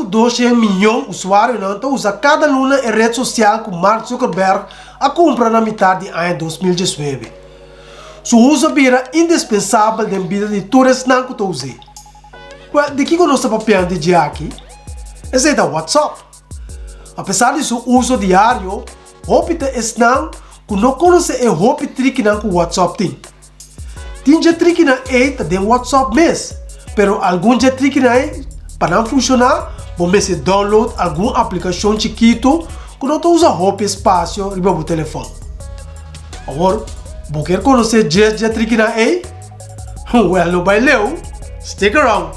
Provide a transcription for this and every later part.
200 miyon usuarionan ta usa kada luna e ret sosial ku Mark Zuckerberg a kumpra na mitar di aña 2019. Su uso a bira indispensabel den bida di tur esnan ku ta us'é. Wèl, di kiko nos ta papiando di dje aki? Esei ta WhatsApp. Apesar di su uso diario, hopi ta esnan ku no konosé e hopi trikinan ku WhatsApp tin. Tin dje trikinan ei ta den WhatsApp mes, pero algun dje trikinan ei pa nan funshoná bo mester download algun aplikashon chikitu ku no ta usa hopi espasio riba bo telefòn. Awor, bo kier konosé djes dje trikinan ei? Wèl, no bai leu, stick around!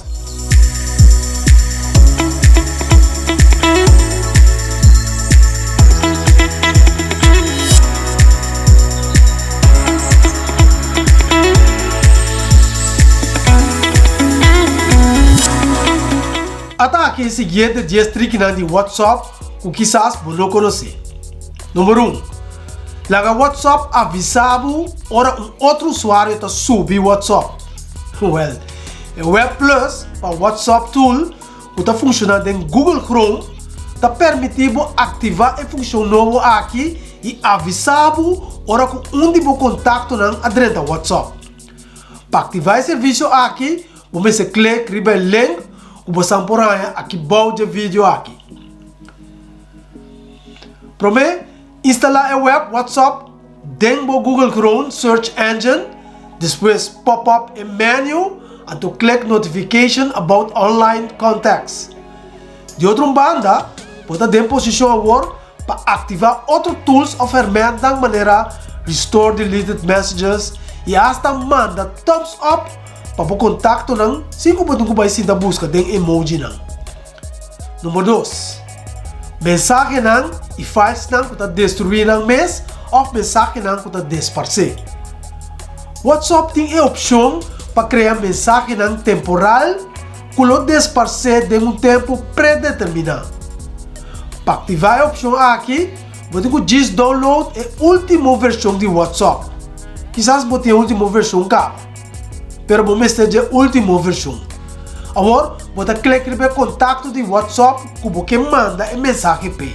Ata aki e siguiente dies trikinan di WhatsApp ku kisas bo no konosé. Number un, Laga WhatsApp avisá bo ora un otro usuario ta subi WhatsApp. Wèl, e Web Plus pa WhatsApp tool ku ta funshoná den Google Chrome ta permití bo aktivá e funshon nobo aki i avisá bo ora ku un di bo kontaktonan a drenta WhatsApp. Pa aktivá e servisio aki, bo mester klik riba e link ku bo san por haña aki bou dje video aki. Promé, instalá e web WhatsApp den bo Google Chrome search engine, despues pop up e menu anto klik Notification about online contacts. Di otro un banda, bo ta den posishon awor pa aktivá otro tools òf hèrmèntnan manera Restore deleted messages i asta manda thumbs up pa bo kontaktonan sin ku bo tin ku bai sinta buska den emojinan. Number dos, mensahenan i filesnan ku ta destruí nan mes òf mensahenan ku ta desparsé. WhatsApp tin e opshon pa krea mensahenan temporal ku lo desparsé den un tempu predeterminá. Pa aktivá e opshon aki, bo tin ku djis download e último vershon di WhatsApp. Kisas bo tin e último vershon kaba. Pero bo mester dje ultimo vershon. Awor, bo ta klik riba e kontakto di WhatsApp ku bo ke manda e mensahe p'e.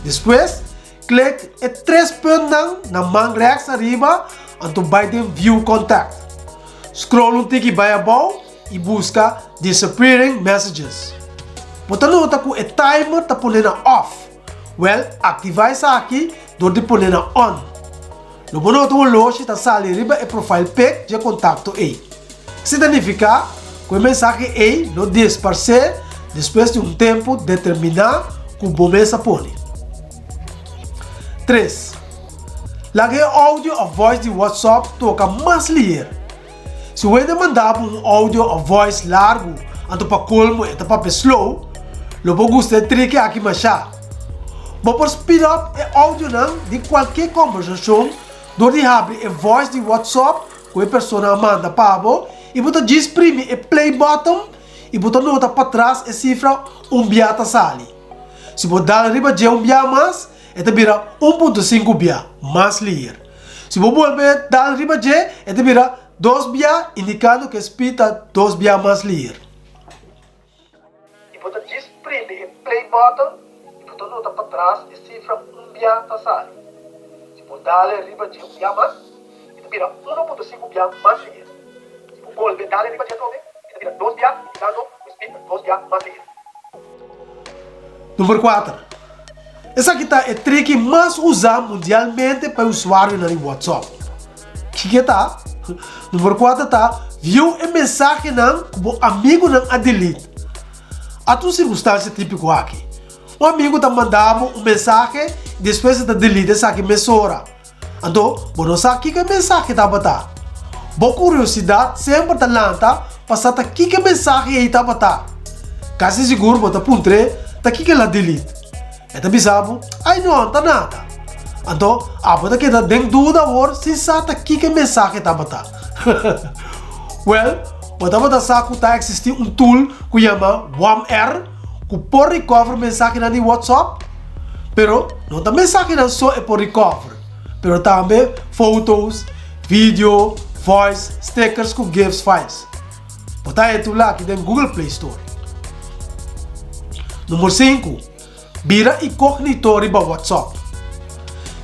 Despues, klik e tres puntnan na man rèks ariba anto bai den View Contact. Scroll un tiki bai abou i buska Disappearing Messages. Bo ta nota ku e timer ta pone na off. Wèl, aktivá esaki dor di pone na on. Lo bo nota un oloshi ta sali riba e profile pic dje kontakto ei. Esei ta nifiká ku e mensahe ei lo disparsé despues di un tempu determiná ku bo mes a pone. Tres, Laga e audio òf voice di WhatsApp toka mas liher. Si un hende manda bo un audio òf voice largu anto pa kolmo e ta papia slow, lo bo gusta e triki aki mashá. Bo por speed up e audionan di kualke kombersashon dor di habri e voice di WhatsApp ku e persona a manda pa bo i bo ta djis primi e play button i bo ta nota patras e sifra un bia ta sali. Si bo dal riba dje un bia mas, e ta bira 1.5 bia mas liher. Si bo bolbe dal riba dje, e ta bira dos bia, indikando ku e speed ta dos bia mas liher. I bo ta djis primi e play button i bo ta nota patras e sifra un bia ta sali. Si bo dale riba dje un bia mas, e ta bira 1.5 bia mas liher. Si bo bolbe dale riba dje atrobe, e ta bira dos bia, indikando ku e speed ta dos bia mas liher. Number kuater, Esaki ta e triki mas usá mundialmente pa e usuarionan di WhatsApp. Kiko e ta? Number kuater ta view e mensahenan ku bo amigunan a delete. Ata un sirkunstansia típiko aki. Un amigu ta manda bo un mensahe i despues e ta delete esaki mesora. Anto, bo no sa kiko e mensahe tabata. Bo kuriosidat semper ta lanta pa sa ta kiko e mensahe ei tabata. Kasi sigur bo ta puntr'é ta kiko el a delete. E ta bisa bo, Ai no, ta nada. Anto, abo ta keda den duda awor sin sa ta kiko e mensahe tabata. Wèl, bo tabata sa ku ta eksistí un tool ku yama WAMR ku por recover mensahenan di WhatsApp? Pero no ta mensahenan so e por recover, pero tambe foto's, video, voice, stickers ku gifs files. Bo ta haña e tool aki den Google Play Store. Number 5, Bira incognito riba WhatsApp.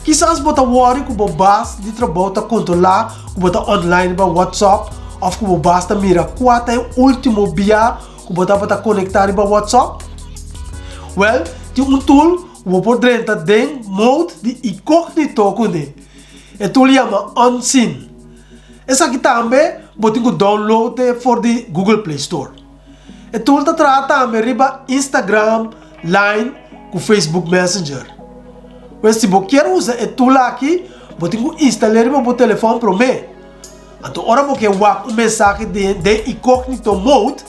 Kisas bo ta worry ku bo bas di trabou ta kontrolá ku bo ta online riba WhatsApp òf ku bo bas ta mira kua ta e último bia ku bo tabata konektá riba WhatsApp. Wèl, tin un tool ku bo por drenta den mode di incognito kuné. E tool yama Unseen. Esaki tambe bo tin ku download e for di Google Play Store. E tool ta traha tambe riba Instagram, Line ku Facebook Messenger. Pues si bo kier usa e tool aki, bo tin ku instal'é riba bo telefòn promé. Anto ora bo ke wak un mensahe den den incognito mode,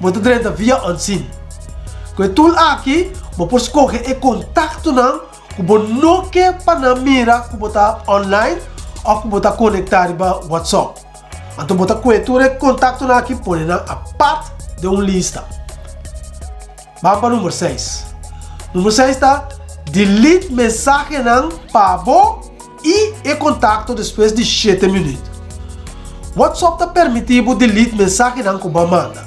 bo ta drenta via Unseen. Ku e tool aki, bo por skohe e kontaktonan ku bo no ke pa nan mira ku bo ta online òf ku bo ta konektá riba WhatsApp. Anto bo ta kohe tur e kontaktonan aki pone nan apart den un lista. Ban pa number seis. Number seis ta delete mensahenan pa bo i e kontakto despues di shete minüt. WhatsApp ta permití bo delete mensahenan ku bo a manda.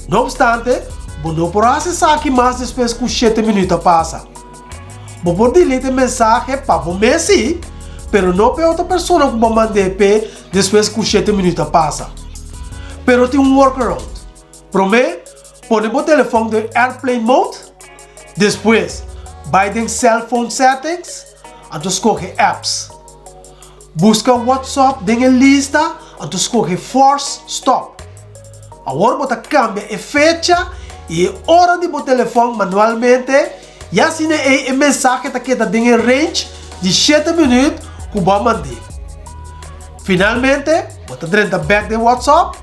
No opstante, bo no por hasi esaki mas despues ku shete minüt a pasa. Bo por delete e mensahe pa bo mes sí, pero no pa e otro persona ku bo a mand'é p'e despues ku shete minüt a pasa. Pero tin un workaround. Promé, pone bo telefòn den airplane mode. Despues, bai den cell phone settings, anto skohe apps. Buska WhatsApp den e lista, anto skohe force stop. Awor bo ta kambia e fecha i e ora di bo telefòn manualmente i asina ei e mensahe ta keda den e range di shete minüt ku bo a mand'é. Finalmente, bo ta drenta bèk den WhatsApp.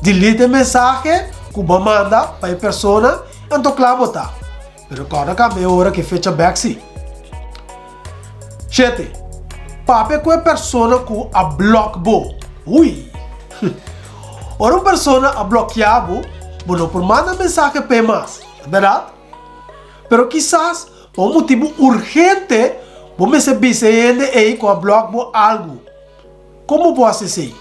Delete e mensahe ku bo a manda pa e persona anto kla bo ta. Pero kòrda kambia e ora ku e fecha bèk si. Shete, Papia ku e persona ku a blòk bo. Ui! Ora un persona a blòkiá bo, bo no por manda mensahe p'e mas, ta bèrdat? Pero kisas pa un motibu urgente bo mester bisa e hende ei ku a blòk bo algu. Kon bo por hasi esei?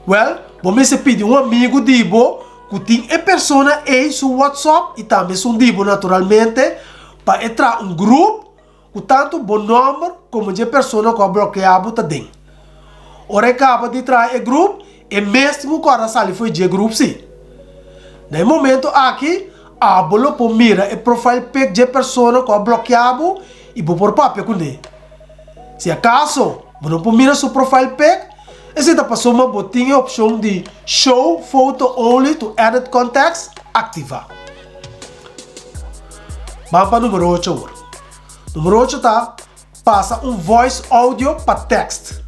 Wèl, bo mester pidi un amigu di bo ku tin e persona ei su WhatsApp i tambe esun di bo naturalmente pa e traha un grup ku tantu bo nòmber komo dje persona ku a blòkeá bo ta den. Ora e kaba di traha e grup, e mes tin ku kòrda sali fo'i dje grup sí. Na e momento aki, abo lo por mira e profile pic dje persona ku a blòkeá bo i bo por papia kuné. Si akaso bo no por mira su profile pic, esei ta pasobra bo tin e opshon di Show photo only to added contacts aktivá. Ban pa numero ocho awor. Numero ocho ta pasa un voice audio pa text.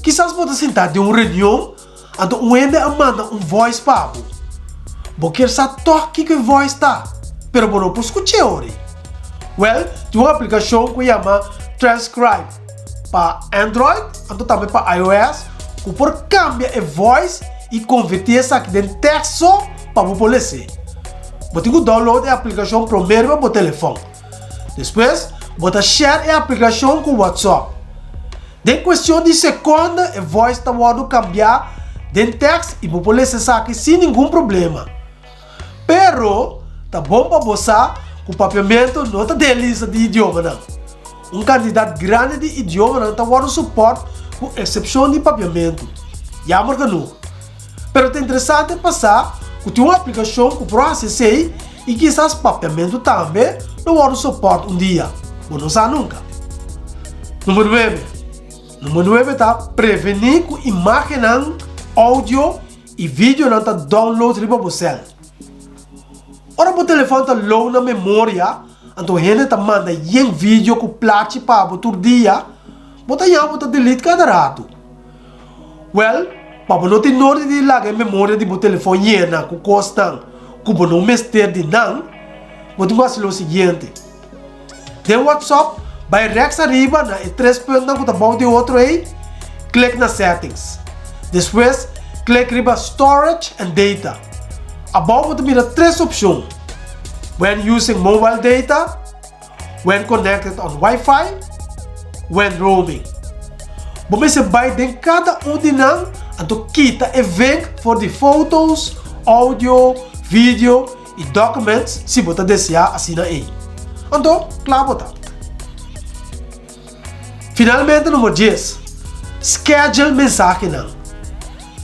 Kisas bo ta sintá den un reunion anto un hende a manda un voice pa bo. Bo kier sa tòg kiko e voice ta, pero bo no por skuch'é ori. Wèl, tin un aplikashon ku yama Transcribe pa Android anto tambe pa iOS ku por kambia e voice i konvertí esaki den teksto pa bo por les'é. Bo tin ku download e aplikashon promé riba bo telefòn. Despues, bo ta share e aplikashon ku WhatsApp. Den kuestion di sekonde e voice ta wòrdu kambiá den tèks i bo por lesa esaki sin ningun problema. Pero, ta bon pa bo sa ku papiamentu no ta den e lista di idiomanan. Un kantidat grandi di idiomanan ta wòrdu supòrt ku eksepshon di papiamentu. Jammer genoeg. Pero ta interesante pa sa ku tin un aplikashon ku por hasi esei i kisas papiamentu tambe lo wòrdu sopòrt un dia, bo no sa nunka. Number nuebe. Number nuebe ta prevení ku imágennan, oudio i videonan ta download riba bo sèl. Ora bo telefòn ta low na memoria, anto hende ta manda yen video ku plachi pa bo tur dia, bo ta yaña bo ta delete kada ratu. Wèl, pa bo no tin nodi di laga e memoria di bo telefòn yena ku kosnan ku bo no mester di nan, bo tin ku hasi lo siguiente. Den WhatsApp, bai rèks ariba na e tres puntnan ku ta bou di otro ei, klik na Settings. Despues, klik riba Storage and Data. Abou bo ta mira tres opshon, When using mobile data, When connected on Wi-Fi, When roaming. Bo mester bai den kada un di nan anto kita e vink for di foto's, audio, video. i documents si bo ta deseá asina ei. Anto, kla bo ta. Finalmente number dies, schedule mensahenan.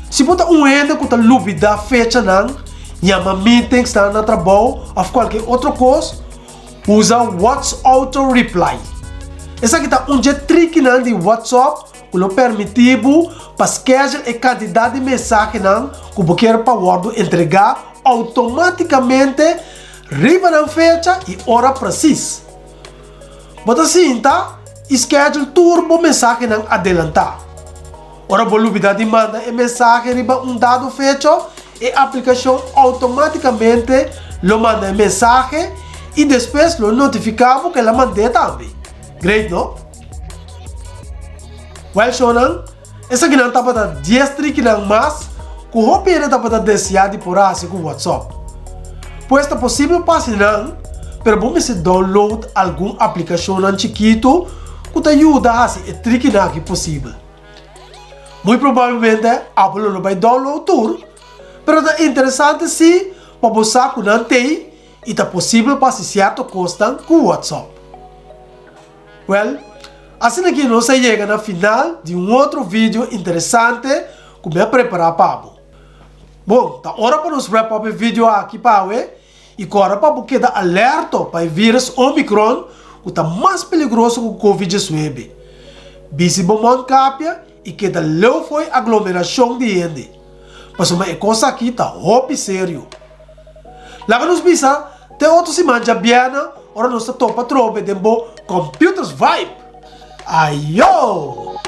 Si bo ta un hende ku ta lubidá fechanan, yama meetingsnan na trabou òf kualke otro kos, usa WhatsAuto Reply. Esaki ta un dje trikinan di WhatsApp ku lo permití bo pa schedule e kantidat di mensahenan ku bo kier pa wòrdu entregá outomátikamente riba nan fecha i ora presis. Bo ta sinta i schedule tur bo mensahenan adelantá. Ora bo lubidá di manda e mensahe riba un dado fecha, e aplikashon outomátikamente lo manda e mensahe i despues lo notifiká bo ku el a mand'é tambe. Great, no? Wèl, shownan, esakinan tabata dies trikinan mas ku hopi hende tabata deseá di por hasi ku WhatsApp. Pues ta posibel pa hasi nan, pero bo mester download algun aplikashonnan chikitu ku ta yuda hasi e trikinan aki posibel. Muy probablemente abo lo no bai download tur, pero ta interesante si pa bo sa ku nan t'ei i ta posibel pa hasi sierto kosnan ku WhatsApp. Wèl, asina ki nos a yega na final di un otro video interesante ku mi a prepará pa bo. Bon, ta ora pa nos wrap up e video aki pa awe i kòrda pa bo keda alerto pa e virus Omicron ku ta mas peligroso ku Covid 19. Bisi bo mondkapia i keda leu fo'i aglomerashon di hende, pasobra e kos aki ta hopi serio. Laga nos bisa te otro siman djabièrnè ora nos ta topa atrobe den bo Computers Vibe! Ayo!